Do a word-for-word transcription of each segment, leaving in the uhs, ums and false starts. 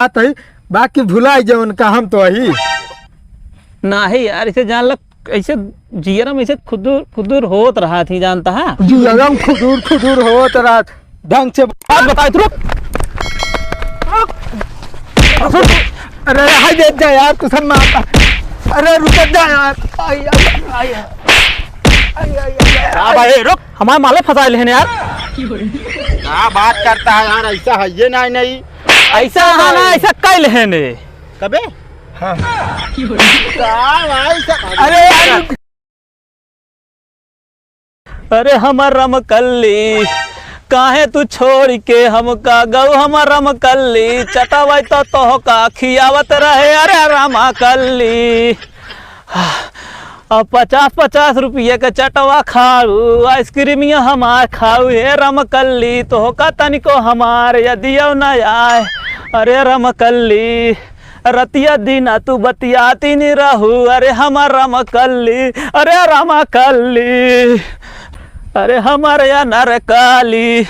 बात है, बाकी भुलाई जाओ उनका, हम तो अही। नाही यार, इसे जान लग, ऐसे जियरम ऐसे खुदुर खुदुर होत रहा थी, जानता है? जियरम खुदुर खुदुर होत रहा, ढंग से बात बताए तू। अरे हाय, दे दे यार, तू सब मारता। अरे रुक जा यार। आई, आई, आई, आई, आई, आई, आई। का भाई, रुक, हमारे माले फंसाए लेने यार। क्या बात करता है यार, ऐसा है ये नहीं, नहीं। ऐसा है ना, ऐसा कह लेने। कबे? हाँ। का भाई, ऐसा अरे यार, अरे हमर रमकल्ली, काहे तू छोड़ के हमका गऊ हमर रमकल्ली, चटवई तो तोहका खियावत रहे, अरे रमकल्ली। अब पचास पचास रुपये के चटवा खाऊ, आइसक्रीमिया हमार खाऊ, हे रमकल्ली, तोहका तनिको हमार यदियो न आए, अरे रमकल्ली। रतिया दिना तू बतियाती नी रहू, अरे हमर रमकल्ली, अरे रमकल्ली, अरे हमर अनरकल्ली,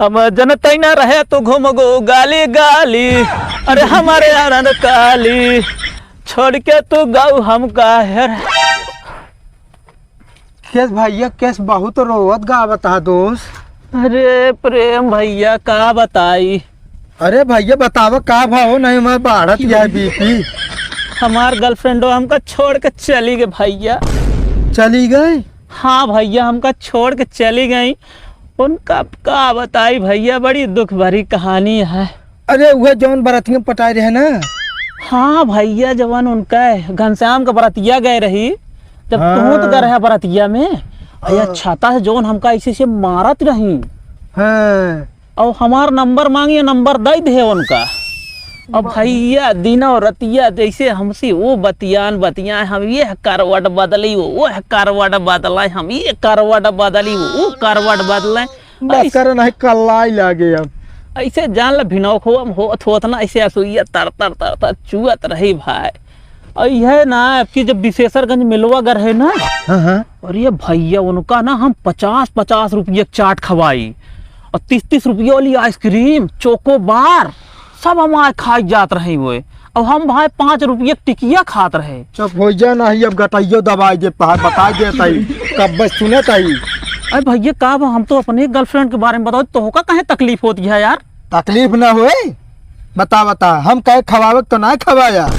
हम जनतै न रहे तू घूम गो गाली गाली, अरे हमर अनरकल्ली, छोड़ के तू गऊ हमका हेर। केस भैया, केस बहुत रोवत गावत हा दोस्त। अरे प्रेम भैया, का बताई? अरे भैया बतावा, का भाव नहीं, मैं बाढ़त या बीपी। हमार गर्लफ्रेंडो हमका छोड़ के चली गई भैया। चली गई? हाँ भैया, हमका छोड़ के चली गई। उनका का बताई भैया, बड़ी दुख भरी कहानी है। अरे, उहे जौन बरतिया पटाए रहे ना? हाँ भैया, जवन उनका घनश्याम का बरतिया गए रही, जब हाँ। तू तो गए रहा बरतिया में, भैया हाँ। छाता से जौन हमका ऐसे से मारत रही। हाँ। और हमार नंबर मांगिए, नंबर दे दे उनका। अब भैया दिनों रतिया जैसे हमसे वो बतियान बतियाए, हम ये करवट बदली, वो वो करवट बदलाए, हम ये करवट बदली, वो वो करवट बदलाए। बस ऐसे करे नहीं, कल्लाई लागे अब। ऐसे जान ल भिनौक हो, हम होत होत ना ऐसे असुइया तर तर तर तर चुअत रही भाई। और यह ना, अब की जब विशेषरगंज मिलवा गर है ना, हाँ, हाँ। और ये भैया उनका ना हम पचास पचास रुपये के चाट खवाई और तीस तीस रुपये वाली आइसक्रीम, चोकोबार, सब हमारे खाई जात रहे हुए। अब हम भाई पाँच रुपये के टिकिया खात रहे। चुप हो जा, नहीं अब गटइयो दबाई दे, पहा-, बताई दे तई, कब बस सुने तई। अरे भैया का बा, हम तो अपने गर्लफ्रेंड के बारे में बताओ, तोहका काहे तकलीफ होती है यार? तकलीफ ना होए, बता, बता, हम कहे खवावे तो ना खवाया।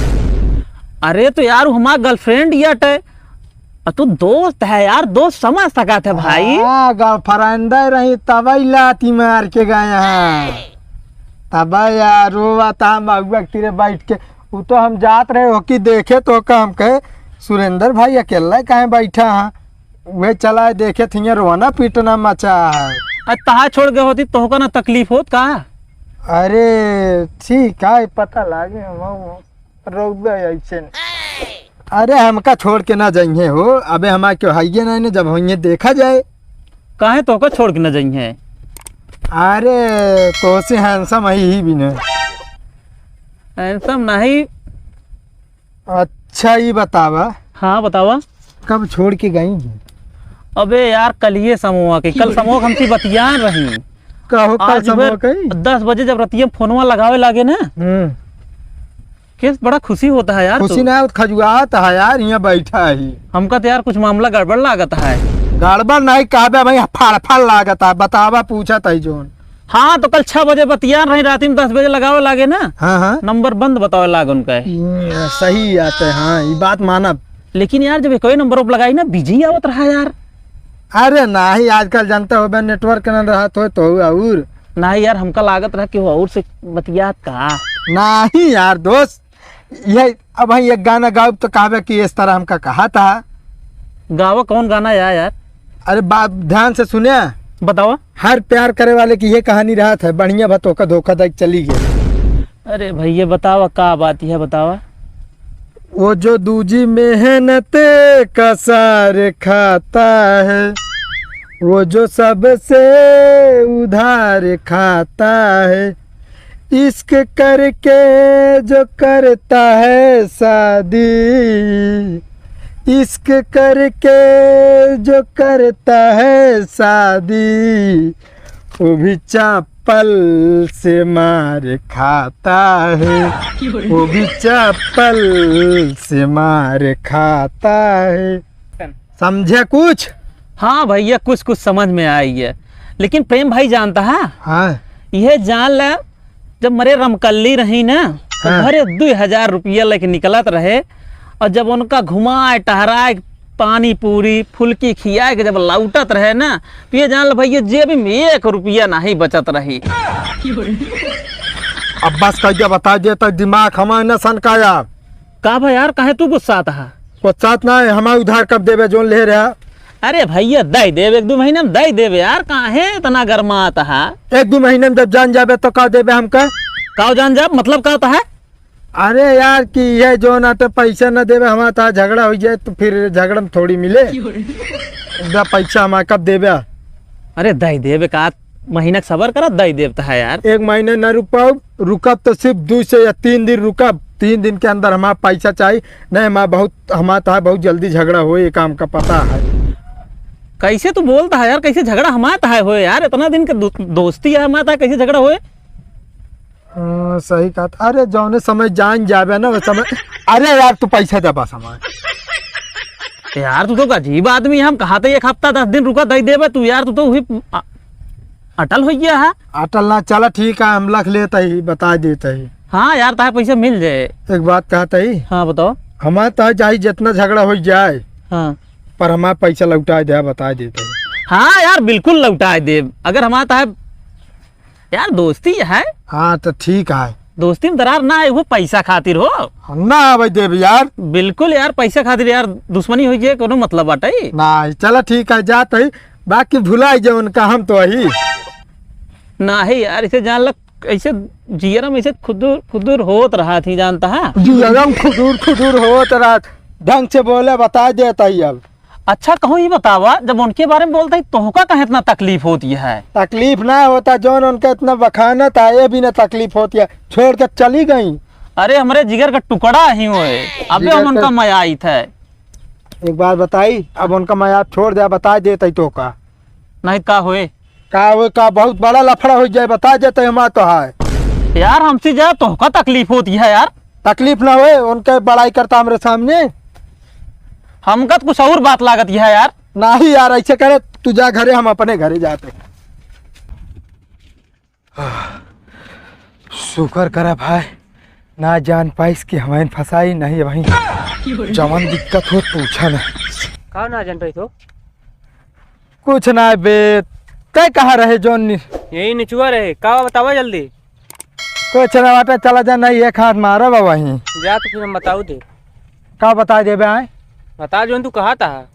अरे तो यार, हमार गर्लफ्रेंड यट है, और तू दोस्त है यार, दोस्त समझ सकत है भाई। हाँ, गर्लफ्रेंड रही तबई लाती मार के गए हैं। तब यार, वो बता महुआ के तीरे बैठ के, वो तो हम जात रहे हो कि देखे तो का हम कहे, "सुरेंद्र भाई अकेला काहे बैठा है?" वे चला देखे थे, रोना पीटना मचा है। अरे तहा छोड़ के होती तो का ना तकलीफ होत का? अरे ठीक है, पता लागे हम रउबे ऐसे न। अरे हमका छोड़ के ना जाइए हो, अबे हमारे क्यों हाइये ना, जब होइए देखा जाए। काहे तोहका छोड़ के ना जाइए? अरे तोसे handsome है ही भी ना। Handsome नहीं। अच्छा, ई बतावा। हाँ, बतावा। कब छोड़ के गई? अबे यार, कलिए समूह के, कल समूह हमसे बतियान रही। कहो, कल आज समूह सुबह कई? दस बजे जब रतिया में फोनवा लगावे लागे ना, हम्म। केस बड़ा खुशी होता है यार खुशी तू। ना होत, खजुआत है यार, यहाँ बैठा है। हमका तो यार कुछ मामला गड़बड़ लागत है। गड़बड़ नहीं कहबे भाई, फाड़ फाड़ लागत है। बतावा, पूछा तई जोन। हाँ, तो कल छह बजे बतियान रही, राती में दस बजे लगावे लागे ना। हाँ, हाँ। नंबर बंद बतावे लाग उनका। हम्म, सही बात है, हाँ, ये बात मानब। लेकिन यार, जब कोई नंबर उप लगाई ना, busy आवत रहा यार। अरे नाही, आजकल जानते हो बे, network ना रहत हो तो और। नाही यार, हमका लागत रहा कि वो और से बतियात का। नाही यार दोस्त, ये अब भाई एक गाना गाउब तो कहबे कि इस तरह हमका कहा था। गावा कौन गाना या यार? अरे बात ध्यान से सुने। बतावा। हर प्यार करे वाले की ये कहानी रहत है, बढ़िया बा तोहका धोखा दे के चली गई। अरे भैया बतावा का बात है, बतावा। वो जो दूजी मेहनत का सार खाता है, वो जो सबसे उधार खाता है, इश्क करके जो करता है शादी, इश्क करके जो करता है शादी, वो भी चाप चप्पल से मार खाता है, वो भी चप्पल से मार खाता है। समझे कुछ? हाँ भइया, कुछ कुछ समझ में आई है, लेकिन प्रेम भाई जानता है? हाँ। यह जान ले, जब मरे रमकल्ली रही ना, तो हाँ। घरे दुई हजार रुपया लेके निकलत रहे, और जब उनका घुमाए टहराए, पानी पूरी फुल्की खियाए के जब लौटत रहे ना, तो ये जान ले भइया, जेब में एक रुपया नहीं बचत रही। अब बस कह दिया, बता दिया तो दिमाग हमारे न सनका यार। का भा यार, काहे तू गुस्सात हा? गुस्सात ना है, हमार उधार कब देबे जोन ले रहा? अरे भइया, दे देब, एक दो महीना में दे देब यार, काहे इतना गरमात हा? एक दो महीने में जब जान जाबे तो का देबे हमका? का जान जाब, मतलब का होता है? अरे यार, कि ये जो ना तो पैसा ना देबे, हमारा तो झगड़ा हो जाए तो फिर झगड़ा में थोड़ी मिले। दा पैसा हमारा कब देबे? अरे दे देबे का, महीना के सबर करा, दे देब तो है यार। एक महीने ना रुक पाउब, रुकब तो सिर्फ दो से या तीन दिन रुकब। तीन दिन के अंदर हमारा पैसा चाहिए, नहीं हमारा बहुत, हमारा तो है बहुत जल्दी झगड़ा हो, ये काम का पता है। कैसे तू बोलता है यार, कैसे झगड़ा हमारा तो है होए यार, इतना दिन के दो-, दोस्ती है हमारा तो है, कैसे झगड़ा होए? हाँ, सही कहा था। अरे, जौने समय जान जाबे ना, वो समय। अरे यार, तू पैसा दे बस हमारे। यार, तू तो अजीब आदमी है। हम कहा थे एक हफ्ता दस दिन रुका, दे देबे तू। यार, तू तो वही अ-, अटल हो गया है। अटल ना, चला ठीक है, हम लख लेते ही, बता देते ही। हाँ यार, ताहे पैसा मिल जाए। एक बात कहते ही। हाँ, बताओ। हमारे तो चाहे जितना झगड़ा हो जाए, हाँ। पर हमारा पैसा लौटा दे, बता देते ही। हाँ यार, बिल्कुल लौटा दे। अगर हमारा ताहे यार, दोस्ती है। हाँ, तो ठीक है। दोस्ती में दरार ना है, वो पैसा खातिर हो। हम ना आवे देब यार। बिल्कुल यार, पैसा खातिर यार दुश्मनी होई जे कोनो मतलब बाटे? ना, चला ठीक है, जात है, बाकी भुलाई जे उनका, हम तो अही। ना है यार, इसे जान लग, ऐसे जियरा में ऐसे खुदुर खुदुर होत रहा थी, जानता है? जियरा में खुदुर खुदुर होत रहा, ढंग से बोले, बता देता ही अब। अच्छा, कहूँ ई बतावा, जब उनके बारे में बोलता ही, तोहका काहे इतना तकलीफ होती है? तकलीफ ना होता, जौन उनका इतना बखानत है, ये भी ना तकलीफ होती है, छोड़ के चली गई। अरे, हमरे जिगर का टुकड़ा ही होए, अबे जिगर हम उनका का मया आई थे। एक बात बताई, अब उनका मया छोड़ दे, बता देता ही तोहका। नहीं का होए? का वो का बहुत बड़ा लफड़ा हो जाए, बता देते हम तो है। यार, हमसे जा तोहका तकलीफ होती है यार। तकलीफ ना होए, उनके बड़ाई करता हमरे सामने। हमका तो कुछ और बात लागत है यार। नहीं यार, ऐसे करे, तू जा घरे, हम अपने घरे जाते। शुक्र करा भाई, ना जान पाइस कि हमें फंसाई नहीं भाई। जवन दिक्कत हो पूछा ना। का ना जान पाई तो? कुछ ना बे, तै कहाँ रहे जौन नि- यही निचुआ रहे, का बतावा जल्दी। कुछ ना बाटे, चला जा, नहीं एक हाथ मारा बा वहीं। जा तो फिर हम बताऊ दे। का बता देबे आए? बता जौन तू कहा था।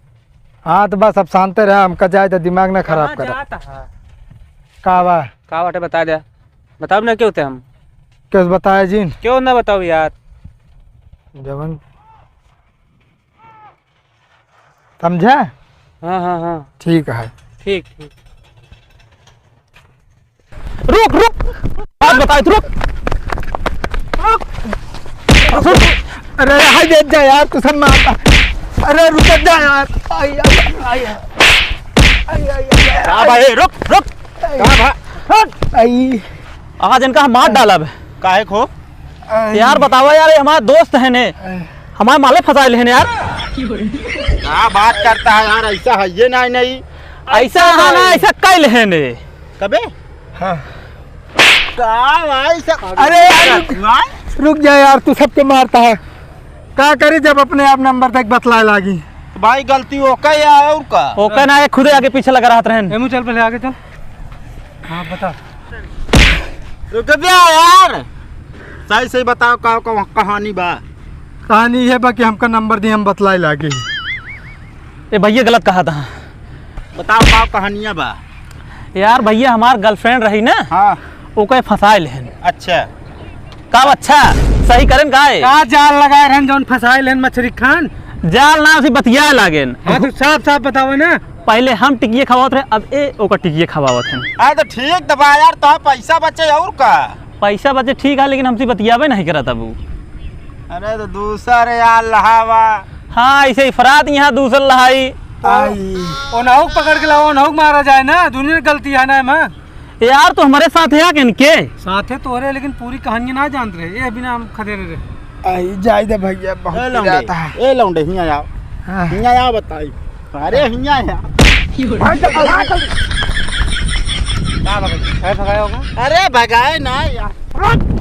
हाँ तो बस अब शांते रहे, हमका जाए तो दिमाग ना खराब कहाँ करे। जाता है? का बा? का बाटे बता दे, बताओ ना क्यों थे हम। क्यों बताए जिन? क्यों ना बताओ यार। जवन समझा? हाँ, हाँ, हाँ। ठीक है। ठीक, ठीक। रुक, रुक। बात बताई, तू रुक। रुक। रुक। अरे, हाय, देख जा यार, तू सब मारता। अरे, रुक जा यार। आई, आई, आई, आई। आई, आई, आई, आई। का भाई, रुक, रुक। आई। का भा- रुक। आई। आज इनका हम मार डालब। काहे खो? यार बतावा यार, ये हमारे दोस्त हैं ने, हमारे माले फंसाए लेने यार। क्या बात करता है यार, ऐसा है ये नहीं, नहीं। ऐसा है ना, ऐसा कह लेने। कबे? हाँ। का भाई सा-, अरे यार, रुक, भाई? रुक जा यार, तू सबके मारता है। का करी जब अपने आप नंबर तक बतलाए लागी। भाई गलती ओके है और का? ओके ना, ये खुदे आगे पीछे लगा रहत रहन। एमू चल पहले आगे चल। हाँ, बता। रुक जा यार, सही सही बताओ का, का कहानी बा? कहानी ये बा कि हमका नंबर दी, हम बतलाए लागे। ए भैया, गलत कहा था। बताओ का कहानिया बा? यार भैया, हमार गर्लफ्रेंड रही ना, हाँ। ओके फंसाए लेहन। अच्छा। का अच्छा? सही करेन का है? का जाल लगाए रहन जौन फंसाए लेहन मछरी खान? जाल ना, उसे बतियाए लागेन। हाँ, तो साफ साफ बताओ ना। पहले हम टिकिए खवावत रहे, अब ए ओकर टिकिए खवावत हैं। अरे तो ठीक दबा यार, तो पैसा बचे और का? पैसा बचे ठीक है, लेकिन हमसे बतियाबे नहीं करत अब उ। अरे तो दूसर यार लहावा। हाँ, ऐसे ही फरात यहाँ दूसर लहाई। आई। ओनहु के पकड़ के लाओ, ओनहु के मारा जाए ना, दुनिया की गलती है ना एमा। यार, तो हमरे साथ है या किनके? साथ है तोहरे, लेकिन पूरी कहानी ना जानत रहे। ए बिना हम खदेरे रहे। आई, जाए दे भइया, बहुत ए लौंडे, पिरात है। ए लौंडे, हियाँ आओ। हाँ। हियाँ आओ बताई। अरे हियाँ आओ। का भगाई? है भगाए होगा? अरे भगाए ना यार।